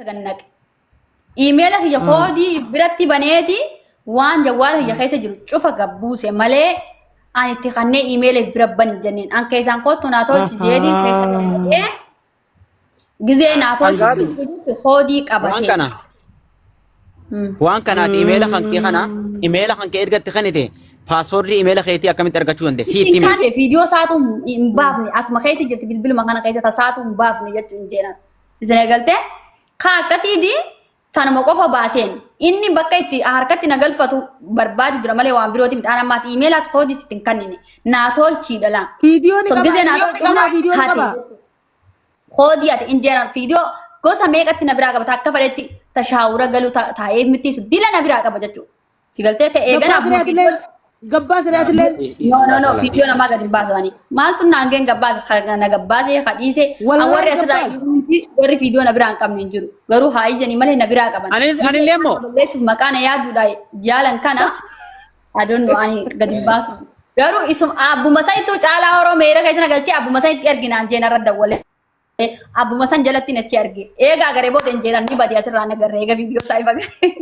Gannaqe. Iimeela kiyya koodii biratti baneeti waan jawwaala kiyya keessa jiru cufa gabbuuse malee ani itti kannee iimeela bira bani jenneen. An keessaan kottu naa tolchi jeetiin keessa gabbuusee gizee naa tolchi Hangaatu. koodii Waan qabatee. kana waan kanaati imeela kan kee kana imeela kan kee ergatti kanite paaswoordii imeela keetii akkamitti argachuu dandeesse? Sitti Ittiin hime. kaase viidiyoo isaatu hin baafne, asuma keessa jirti, bilbiluma kana keessa tasaatu hin baafne jechuun jeenan. Isin eegaltee kaa akkasiiti tanuma qofa baaseen inni bakka itti harkatti na galfatu barbaadu jira malee waan birooti midhaan ammaas iimeelaas koodiis ittiin kannine naa tolchiidha laa. Viidiyoo ni So qaba. gizee naa Viidiyoo ni qaba. Viidiyoo ni hate. qaba. Koodii ati injeeran viidiyoo gosa meeqatti na biraa qabata akka fedhetti tashaawura galu taa'ee mittiisu dila na biraa qaba jechuudha. Si galtee ta'ee Gabbaa ganaaf sireetillee. Gabbaa sireetillee. No, no, no, viidiyoo namaa gadi hin baasanii. Maaltu naan geen gabbaase, na gabbaase, ka dhiise. Wallahi Warri asirraa gabbaase. iyyuu miti, warri viidiyoo na biraa hin qabne hin jiru. Garuu haa ijanii malee na biraa qaban. Anillee immoo Balleessuuf maqaa na yaaduudha jaalan kana adoon ani gadi hin baasu. Garuu isum abbuma sanittuu caalaa horoo meera keessa na galchee abbuma sanitti erginaan jeen irra dawwalee. Abbuma san jalatti nachi arge. Eegaa agaree booda hin jeenan ni bade asirraa nagarre eega viidiyoo isaa ifa garee.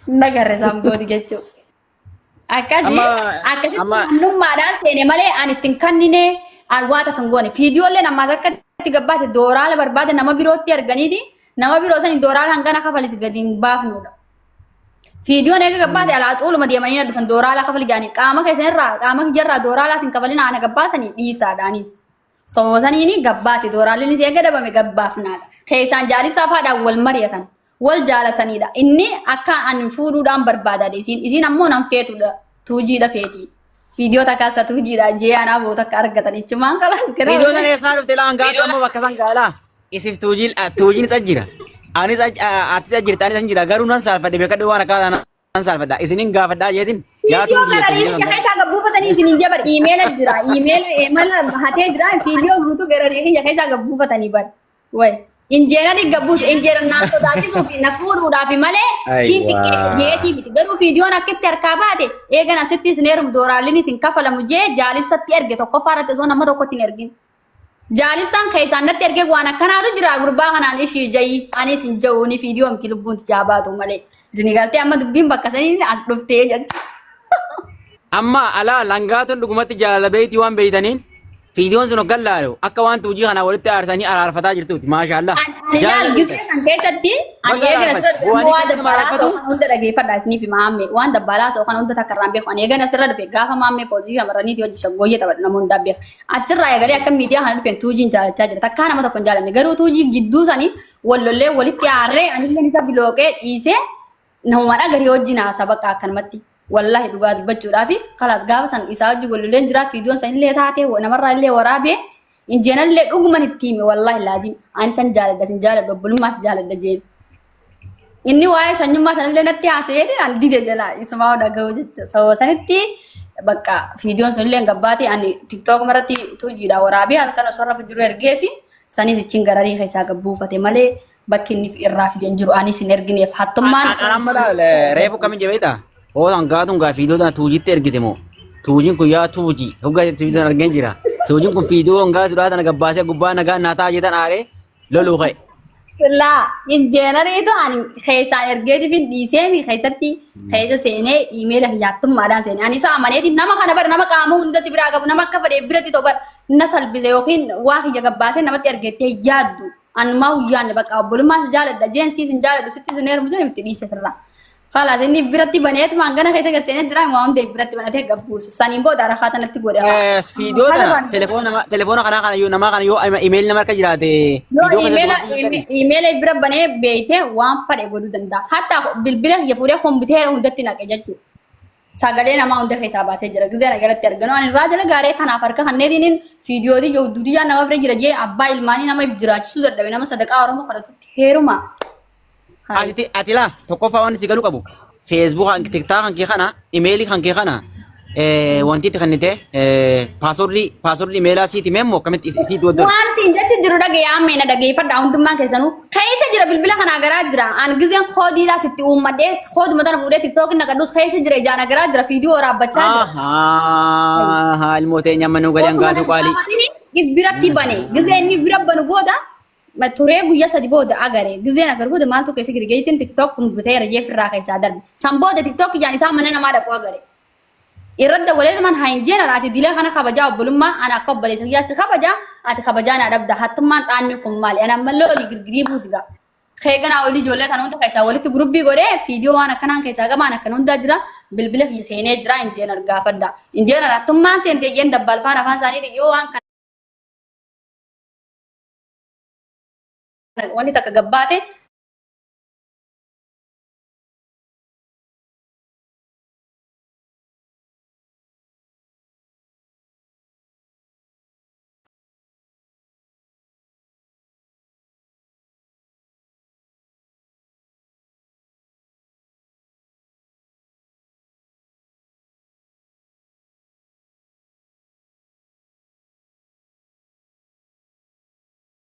Nagarre isaan boodi jechuudha. Akkasii akkasitti namnummaadhaan seene malee ani ittiin kannine an waa takka hin goone. Viidiyoollee namaas akka itti gabbaate dooraala barbaade nama birootti arganiiti nama biroo sani dooraala hangana kafalis gadi hin baafnudha. Viidiyoon eega gabbaate alaa xuuluma deemanii na dhufan dooraala kafali jaanii qaama keessan irraa qaama kiyyarraa dooraalaa sin kafalina ana gabbaasanii dhiisaadhaanis. Sababa saniini gabbaate dooraallinis eega dhabame gabbaafnaadha. Keessaan jaalibsaa faadhaan wal mari'atan. Wal jaalatanidha. Inni akka ani fuudhuudhaan barbaada isiin. Isiin ammoo nan feetudha. Tuujiidha feeti. Viidiyoo takka akka tuujiidha jee anaa boo takka argatan ichumaan kalaas gara. Viidiyoo sana eessaa dhufte laa hangaatu amma bakka san gaalaa. Isif tuujiin tuujiin isa jira. Anis atis jirta anis jira garuu nan saalfadhe beekadhu waan akkaata nan saalfadha. Isinin gaafadhaa jeetin yaa Viidiyoo tuujii gara jette riikicha keessaa gabbuufatanii isin hin jabar iimeela jira iimeela eemala hatee jira viidiyoo guutuu gara riikicha keessaa gabbuufatanii bar. Way injeenari gabbuutu injeera naan sodaachisuu fi na fuudhuudhaaf malee siin xiqqeessa jeetii miti garuu viidiyoon akka itti harkaa baate eegan asitti isin heerumu dooraalliin isin kafalamu jee jaalibsatti erge tokkoffaa irratti osoo nama tokkotti hin ergin. Jaalibsaan keessaan natti ergee waan akkanaatu jira gurbaa kanaan ishii jayi anis hin ja'uuni viidiyoo miti lubbuun tijaa baatu malee. Isin galtee amma dubbiin bakka sanii as dhuftee jechuudha. Amma alaa langaatuun dhugumatti jaalala beeytii waan beeytaniin fiidiyoon sun hoggan laalu akka waan tuujii kanaa walitti aarsanii araarfataa jirtuuti maashaallah. Ani laal gisee san keessatti ani Baga eegala araarfate. sirra dhufe Bu'anii waan keessatti dabbalaa maraarfatu. soo kan hunda dhageeffadha isiniif maamme waan dabbalaa soo kan hunda takka irraan beeku ani eegala sirra dhufe gaafa maammee poolisii shamarraniiti hojii shaggooyyee taphadhu nama hundaa beeka achirraa eegalee akka miidiyaa kana dhufeen tuujiin jaalachaa jira takkaa nama tokko hin jaalanne garuu tuujii gidduu sanii wal lollee walitti aarree anillee isa bilooqee dhiisee namumaan agarii wajjin haasa bakka akkanumatti wallahi dhugaa dubbachuudhaaf kalaas gaafa san isaa wajjin wal lolleen jira fiidiyoon san illee taatee namarraa illee waraabee injeenallee dhuguman itti hime wallahi laazim ani san jaaladha sin jaaladha obbolummaa si jaaladha jeen. Inni waa'ee shanyummaa sanallee natti haasa'ee ani dide jalaa isumaa dhaga'u jecha sababa sanitti bakka fiidiyoon sunillee gabbaate ani tiktook irratti tuujiidha waraabee halkan osoo rafu jiru ergee fi sanis ichiin gararii keessaa gabbuufate malee bakki inni irraa fide hin jiru anis hin ergineef hattummaan. An amma laal reefu kamin jebeeta. Oo hangaatuun gaa fiidoo tana tuujitti ergite moo. Tuujiin kun yaa tuuji. Hoggaa itti fiidoo argeen jira. Tuujiin kun fiidoo hangaatuudhaa tana gabbaasee gubbaa nagaa naa ta'a jeetan aaree loluu ka'e. Laa injeenariitu ani keessaan ergeetiif hin dhiiseemi keessatti keessa seenee iimeela hiyyaattummaadhaan seenee ani isa amaneeti nama kana bara nama qaama hunda si biraa qabu nama akka fedhe biratti ta'u bara na salphise yookiin waa kiyya gabbaasee namatti ergeettee yaaddu anumaa huyyaanne bakka obbolummaa si jaaladha jeen siis hin jaaladhu sitti sin heerumu jedhu itti dhiise firraa. Kalaas inni biratti baneetuma hangana keessa gad seenee jira waan hunda biratti banatee gabbuuse. Saniin booda rakaa tanatti godhe. Fiidiyoo tana telefoona telefoona kanaa kana yoo namaa kana yoo imeelli nama harka jiraate Yoo fiidiyoo imeela keessatti waan imeela bira banee beeyte waan fadhe godhuu danda'a. Hatta bilbila kiyya fuudhee kompiitera hundatti naqe jechuudha. Sagalee namaa hunda keessaa baasee jira. Gizee na galatti arganu. Ani irraa jala gaaree kanaaf harka kanneetiin fiidiyootii yoo duudiyyaa nama bira jira jee abbaa ilmaanii nama jiraachisuu dadhabe nama sadaqaa Oromoo kadhatutti heeruma. Ati ati laa tokkoffaa waan si galuu qabu feesbuuk tiktaa kan kee kana imeelii kan kee kana wanti itti kennite paaswordii paaswordii imeelaa siiti meemmoo akkamitti isiitti waddoo Waan siin jechi jiru dhagee ammee na dhageeffadha hundummaan keessanuu. Keessa jira bilbila kanaa garaa jira. An gizeen koodiidhaa sitti uummadhee kooduma tana fuudhee tiktookin naqadhus keessa jira ijaan agaraa jira fiidiyoo waraabbachaa jira. Ahaa ilmoo teenya amma nuu galee Osuma hangaatu qaalii. gaafatini if biratti bane. Gizee inni bira banu booda Turee guyyaa 3 booda agare. Gizeen agaru booda maaltu keessa girgeetiin TikTok kun biteera jee firraa keessaa darbe. San booda TikTok ijaan isaa mana namaa dhaqu agare. Irra dawwalee man haa hin jeenan ati dilee kana kabajaa obbolummaa ana akka obboleessa kiyyaa si kabajaa ati kabajaa naa dhabda hattummaan xaanni kun maali ana ammallee olii girgirii buusgaa. Keeganaa olii ijoollee tan hunda keessaa walitti gurubbii godhee fiidiyoo waan akkanaan keessaa qabaan akkana hundaa jira bilbila kiyya seenee jira injeenar gaafadha. Injeenar hattummaan seentee jeen dabbaalfaan afaan isaanii yoo waan kana wanni takka gabbaate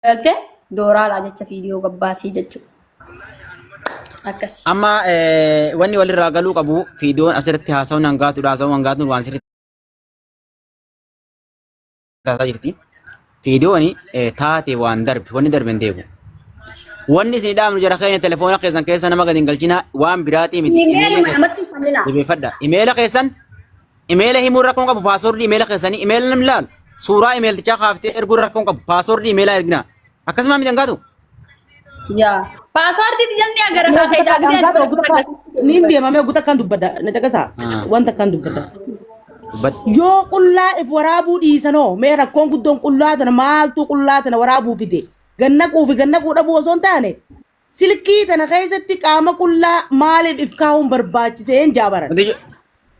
galte dooraalaa jecha viidiyoo gabbaasii jechuudha. Akkasi. Amma wanni walirraa galuu qabu fiidiyoon asirratti haasawni hangaatuudha haasawni hangaatuun waan sirriitti taasaa jirti. Fiidiyoon taate waan darbe wanni darbe hin deebi'u. Wanni isin dhaamnu jara keenya telefoona keessan keessa nama gadi hin galchina waan biraatii miti. Imeela Imeeluma keessan namatti hin fannina. jabeeffadha. Imeela keessan imeela himuu rakkoon qabu paaswordii imeela keessanii imeela namni laalu suuraa imeeltichaa kaaftee erguu rakkoon qabu paaswordii imeelaa ergina. Akkasuma miti hangaatu. Yaa. Paaswaardii jalni agara kaa keessaa gisee Niin deemamee guta akkan dubbadha na caqasaa wanta akkan dubbadha. Dubbadhu. Yoo qullaa if waraabuu dhiisanoo mee rakkoon guddoon qullaa tana maaltu qullaa tana waraabuu fide gannaquu fi gannaquu dhabuu osoo hin taane silkii tana keessatti qaama qullaa maaliif if kaa'uun barbaachiseen jaabaran.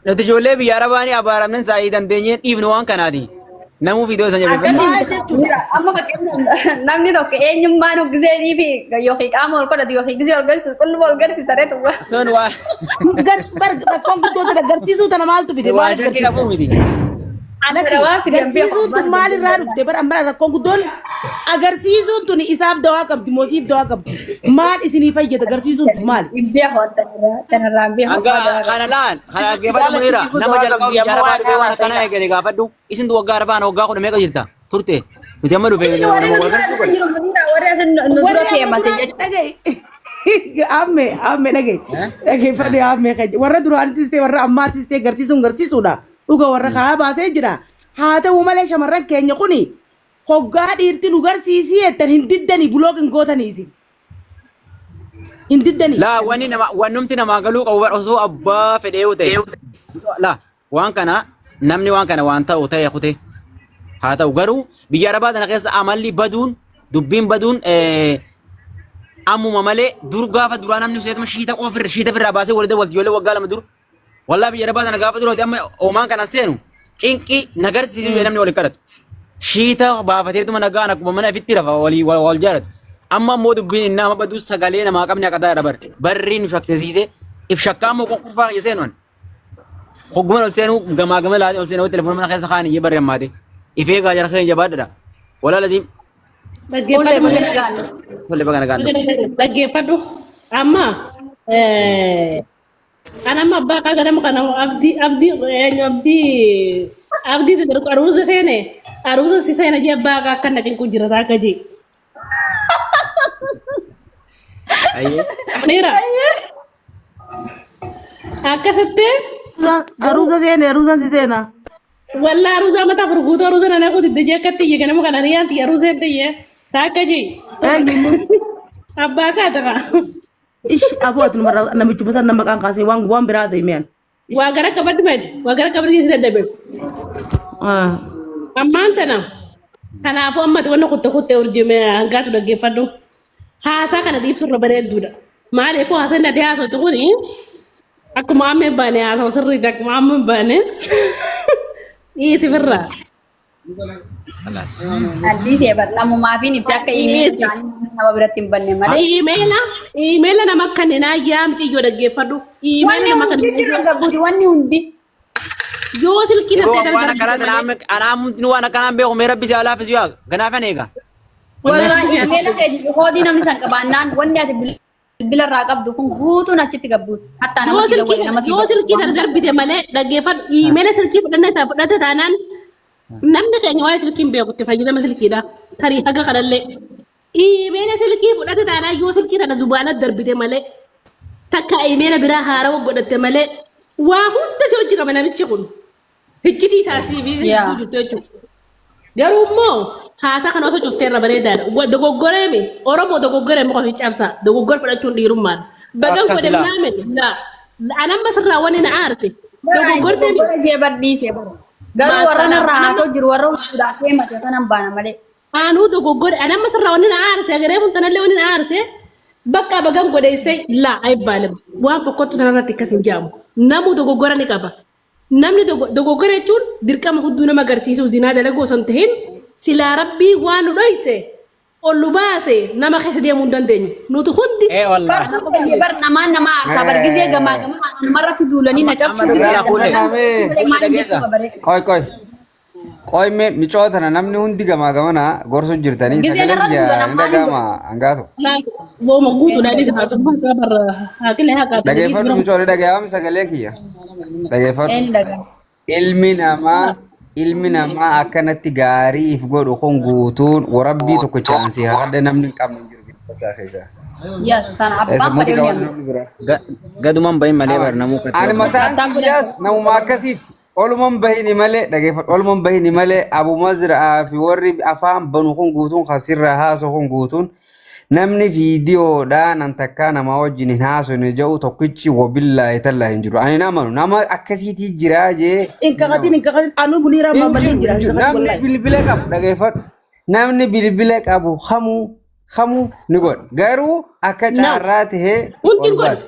Nuti ijoollee biyya Arabaa ni abaaramnen saayii dandeenyee dhiifnu waan kanaati. Namuu viidiyoo isa jabeeffadha. Akkasii Maal miti. jechuudha? Amma fakkeenyaaf namni tokko eenyummaan giseenii fi yookiin qaama ol godhatu yookiin gisee ol garsiisu qulluma ol garsiisa reetu. Sun waa Bar rakkoon guddoo tana garsiisuu tana maaltu fide waa maaliif shakkii garsiifta? qabuu miti. Ani waan fidan beeku. Garsiisuun tun maalirraa dhufte bara amma rakkoon guddoon agarsiisuun tun isaaf dawaa qabdi moo siif dawaa qabdi maal isinii fayyada garsiisuun tun maali? Hin beeku tanarraa hin beeku. Hanga kana laal kana dhaggeeffadhu Muniira nama jalqaba biyya Arabaa dhufee waan akkanaa eegale gaafadhu isin waggaa Arabaan waggaa kudha meeqa jirta turte nuti amma dhufee Isin warri nama nu wal dura garsiisuu godhe. jiru Muniira warri asin nu dura Warri amma feemase duraan jechuudha. dhagaye amme amme dhagaye dhageeffadhe amme warra duraanittis ta'e warra ammaattis ta'e garsiisuun garsiisuudha dhuga warra karaa baasee jira haa ta'u malee shamarran keenya kuni hoggaa dhiirti nu garsiisii jettan hin diddanii bulook hin gootanii isin hin diddanii. Laa wanni nama wannumti namaa galuu qabu bar osoo abbaa fedhee yoo ta'e. Laa waan kana namni waan kana waan ta'u ta'e kute haa ta'u garuu biyya arabaa tana keessa amalli baduun dubbiin baduun ammuma malee dur gaafa duraa namni seetuma shiita qofa firra shiita firraa baasee walii dawwalti ijoollee waggaa 2 dur Wallaa biyya arabaa tana gaafa duraati amma oomaan kana seenu cinqii nagarsiisu jedhee namni waliin kadhatu. Shiita baafateetuma nagaan akkuma mana ifitti rafa walii wal wal jaalatu. Amma immoo dubbiin inni nama baduu sagalee namaa qabne akka ta'e barre. Barri nu shakkisiise if shakkaa immoo kurfaa kiyya seenu ani. Hogguma ol seenuu gamaa gama laalee ol seenuu telefoona mana keessa kaa'an iyyee barri ammaate. If eegaa jara keenya jabaadhadha. Walaa laziim Ullee Dhaggeeffadhu. baga nagaan. tole baga nagaan dhufte. Dhaggeeffadhu. Amma Kan amma abbaa kaa ganama kana abdii abdii eenyu abdii abdii darbu aruusa seene aruusa si seena jee abbaa kaa akka na cinqu jira taakka jee. Ayyee. Niira akkasitti Aruusa seene aruusan si seena. wallaa aruusa mata afur guutuu aruusa na naquu didde jee akkatti iyye ganama kana riyaan tiyya aruusa hin tiyye taakka jee Eenyu inni? abbaa kaa tafa. Ish aboo ati numarraa namichuma san nama maqaan kaasee waan waan biraa haasa'e mi'an. Waa gara qabaddu meeti waa gara qabaddu si dadhabe. Ammaan tana kanaafuu ammati wanna kutte kutte urjime hangaatu dhaggeeffadhu. Haasaa kana dhiibsu irra bareedduudha. Maaliifuu haasaan ati haasoftu kuni akkuma amma hin baane haasawa sirriiti akkuma amma hin baane dhiisi firraa. Kalaas. Addii ta'e bar namumaafiin ibsa akka iimeelii isaanii nama biratti hin banne malee. Iimeela iimeela nama kanneenaa yaa miciyyoo dhaggeeffadhu. Iimeela Wanni nama hundi kanneenaa jirra gabbuuti wanni hundi. yoo silkii Siboo tattee waan akkanaa darbite tana malee. amma anaamti waan akkanaan beeku mee rabbi si haa laaffisu yaa ganaafan eega. Wallaahi iimeela keetii hoodii namni san qabaannaan wanni ati bilbila irraa qabdu kun guutuun achitti gabbuuti. Hattaa nama Yoo si silkii dawwale nama si yoo silkii tana darbite malee dhaggeeffadhu iimeela silkii fudhanne ta fudhate taanaan namni keenya waa'ee silkii hin beeku itti fayyadama silkiidha. Tarii haga kanallee. Iimeela silkii fudhate taanaan yoo silkii tana zubaana darbite malee takka iimeela biraa haarawa godhatte malee waa hunda si hojii qaba namichi kun. Hiccitii isaa si fi Yaa. jirtu jechuudha. Garuu immoo haasaa kana osoo cuftee irra bareedaadha. Dogoggoreemi Oromoo dogoggoree muka fi cabsa. Dogoggora fudhachuun dhiirummaadha. Bagan Akkas godhe laa. naame laa. Anamma sirraa wanni na aarse. Dogoggortee mi? Dogoggora jee badhiise bara. Garuu warra narraa haasoo jiru warra huccuudhaa feemase sanan baana malee. Anuu dogoggore anamma sirraa wanni na aarse agaree buntanallee wanni na aarse bakka bagan godheessee laa ayibbaalem waan fokkottu tanarratti akkas hin jaamu. Namuu dogoggora ni qaba. Namni dogoggora jechuun dirqama hudduu nama agarsiisuu zinaa dalaguu osoo hin tahin silaa rabbii waan nu dhoyse ol nu baase nama keessa deemuu hin dandeenyu. Nuti hundi Ee wallaahi. Bar baay'ee bar namaan nama aarsaa bar gizee gamaa gamaa namarratti duulanii na cabsuu Amma gizee dhugaa kuule. maaliin Kuule dhageessa. jechuu baree. Qoy qoy. Qoy mee micoo tana namni hundi gamaa gamana gorsu jirtanii Gizee sagaleen narra kiyya duulan ni ammaan hin dhaga'ama hangaatu. Wooma guutuudhaan isa haasofaa barra haaqile haqaatu Dhageeffadhu micoo ni dhaga'ama sagaleen kiyya. Dhageeffadhu. Een dhagaa. Ilmi namaa akkanatti gaarii if godhu kun guutuun warabbii tokko chaansii haadha namni hin qabne hin jiru gidduu isaa keessa. Yes, sana abbaan Sammuuti fedhe qaban ni namni biraa. Gadumaan bahin malee bar namuu katti Ani mataan kiyyaas namuma akkasiiti. Oluman bahini malee dhageeffadhu. Oluman bahini malee Abu Mazraa fi warri afaan banu kun guutuun kasirraa haasu kun guutuun namni viidiyoodhaan an takkaa namaa wajjin hin haasofne jedhu tokkichi wabillaahi tallaahi hin jiru. Ani hin amanu nama akkasiitii jiraa jee Hin kakatin, hin kakatin, anuu muniiraa hin maammallee jiru jira. hin jiru. Namni bilbila qabu dhageeffadhu. Namni bilbila qabu kamuu kamuu ni godha. Garuu akka caarraa tahee Hundi ol hin godhu. baate.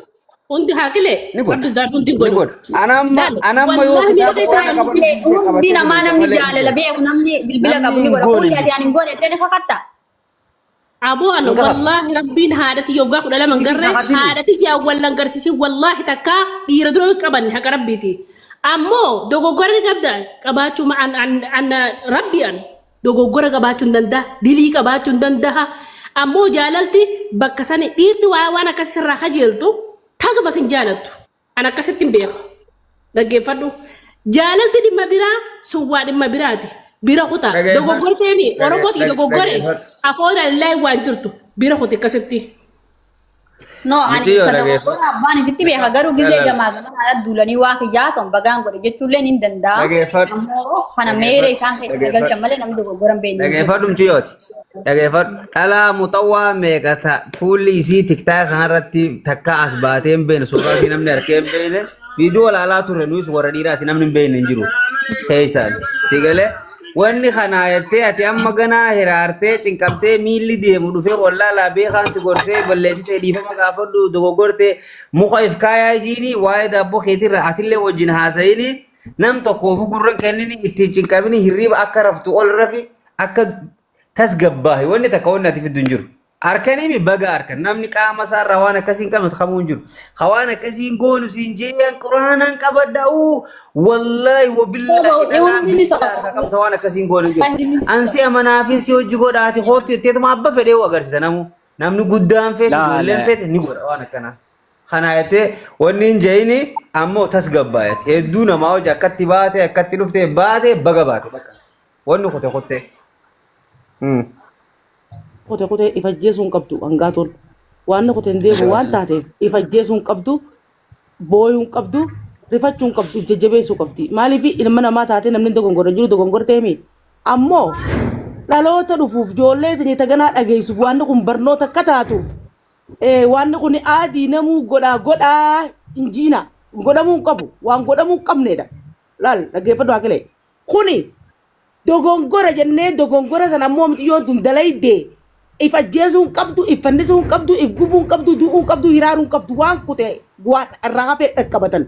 Hundi haaqile. Ni godha. Rabbis daadhu hundi hin Ni godhu. godha. Anamma Laal, anamma yoo wallaahi kitaaba miira quraana isaa qabadhu Hundi namaa namni jaalala beeku namni bilbila qabu ni godha. Namni hin Fuulli ati ani hin goone jettee ni kakatta. Aboo anu Hin kakatu. wallaahi rabbiin haadhati yoggaa 12 Isin garree kakatini. haadhati yaa wallan garsiisin wallaahi takkaa dhiira dura hin qabanne haqa rabbiiti. Ammoo dogoggora ni qabda qabaachuu ma an an an rabbi an dogoggora qabaachuu hin danda'a dilii qabaachuu hin danda'a. Ammoo jaalalti bakka sani dhiirti waa waan akkasii sirraa kajeeltu tasuma sin jaalattu. An akkasitti hin beeku. Dhaggeeffadhu. Jaalalti dhimma biraa sun waa dhimma biraati. Bira kutaa. Dhageeffadhu. Dogoggorteemi. Oromooti dogoggore. Dhageeffadhu. Afoon allaa waan jirtu. Bira kuti akkasitti. No, ani Miciyoo ka dhageeffadhu. dogoggora abbaan ifitti beeka garuu gizee Lala. gamaa gamaa haala duulanii waa kiyyaa son bagaan godhe jechuullee ni danda'a. Dhageeffadhu. Ammoo kana meera isaan keessa galchan malee namni dogoggora hin beekne hin jiru. Dhageeffadhu mucayyooti. Dhageeffadhu. Dhalaa muxawwaa meeqa ta fuulli isii tiktaa kanarratti takka as baatee hin beekne suuraa isii namni harkee hin beekne viidiyoo ilaalaa turre nuyis warra dhiiraati namni hin beekne hin jiru. Keessaan si galee wanni kanaa jettee ati amma ganaa hiraartee cinqamtee miilli deemu dhufee wallaalaa beekaan si gorsee balleessitee dhiifama gaafadhu dogoggortee muka if kaayaa jiini waa'ee daabboo keetirra atillee wajjin haasa'ini nam tokkoofu gurra hin kennini ittiin cinqamini hirriiba akka raftu ol rafi akka tasgabbaahi wanni takka wanni ati fiddu hin jiru. Harkanii baga harkan namni qaama isaarraa waan akkasii hin qabne kamuu hin jiru. Ka waan akkasii hin goonu siin jeeyyan quraanaan qabadha uu wallaahi wabillaahi dhalaan Hundi ni bilbila soba. harka qabta waan akkasii hin goonu hin jiru. Ansi amanaafin si hojii godha ati hoottu jetteetuma abba fedhee agarsiisa namu. Namni guddaan feete Laa ijoolleen laa. feete ni godha waan akkanaa. Kana jettee wanni hin jeeyini ammoo tasgabbaayate hedduu namaa hojii akkatti baate akkatti dhufte baate baga baate bakka. Wanni kute kutte. Kute kute ifajjeesuu hin qabdu hangaatuun. Waan kute hin deemu waan taateef ifajjeesuu hin qabdu, booyuu hin qabdu, rifachuu hin qabdu, jajjabeessuu qabdi. Maaliif ilma namaa taatee namni dogongora jiru dogongorteemi. Ammoo dhaloota dhufuuf ijoollee tini taganaa dhageessuuf waan kun barnoota akka taatuuf waan kun aadii namuu godhaa godhaa injiina godhamuu hin qabu waan godhamuu hin qabnedha. Laal dhaggeeffadhu haqilee. Kuni dogongora jennee dogongora sana ammoo miciyyoon tun dalaydee if ajjeesuu hin qabdu, if fannisuu hin qabdu, if gubuu hin qabdu, du'uu hin qabdu, hiraaruu hin qabdu waan kute waan irraa hafee dhaqqabatan.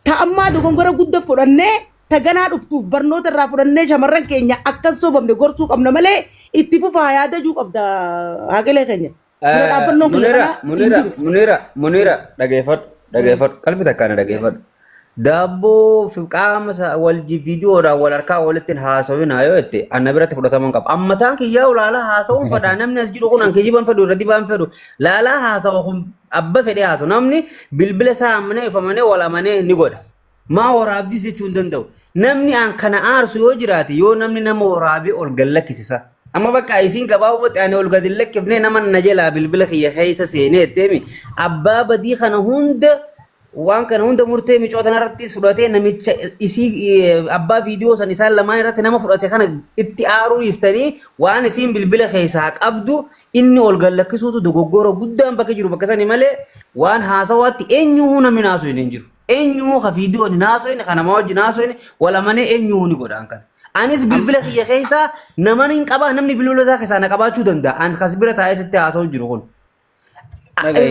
Ta ammaa dogongora guddaa fudhannee ta ganaa dhuftuuf barnoota irraa fudhannee shamarran keenya akka hin sobamne gorsuu qabna malee itti fufaa yaadachuu qabda haqilee keenya. Bira dhaabbannoon keenya Munira, kanaa hin Munira, jiru. Munira, Munira, dhageeffadhu, dhageeffadhu, qalbii takkaan dhageeffadhu. Daabboo fi qaama isaa wal viidiyoodhaan wal harkaa walitti hin haasawinaa yoo jette anna biratti fudhatama hin qabu. Ammataan kiyyaa ulaalaa haasawuun fedhaa namni as jiru kun an kijibaan fedhu irra dibaan fedhu laalaa haasawa kun abba fedhee haasawu namni bilbila isaa amanee of amanee wal amanee ni godha. Maa waraabdis jechuu hin danda'u. Namni an kana aarsu yoo jiraate yoo namni nama waraabee ol gallakkisisa. Amma bakka isiin gabaabumatti ani ol gadi hin lakkifne nama na jalaa bilbila kiyya keessa seenee jetteemi abbaa badii kana hunda waan kana hunda murtee micoo tana irratti fudhatee namicha isii abbaa viidiyoo san isaan lamaan irratti nama fudhate kana itti aaruu dhiistanii waan isiin bilbila keessaa qabdu inni ol gad lakkisuutu dogoggora guddaan bakka jiru bakka sani malee waan haasawaatti eenyuu namni naasuu hin jiru. Eenyuu ka viidiyoon hin haasofne ka namaa wajjin haasofne wal amanee eenyuu ni godhaan kana. Anis bilbila kiyya keessaa naman hin qabaa namni bilbila isaa keessaa na qabaachuu danda'a. An kas bira taa'ee sitti haasa'u jiru kun. Dhaga'i.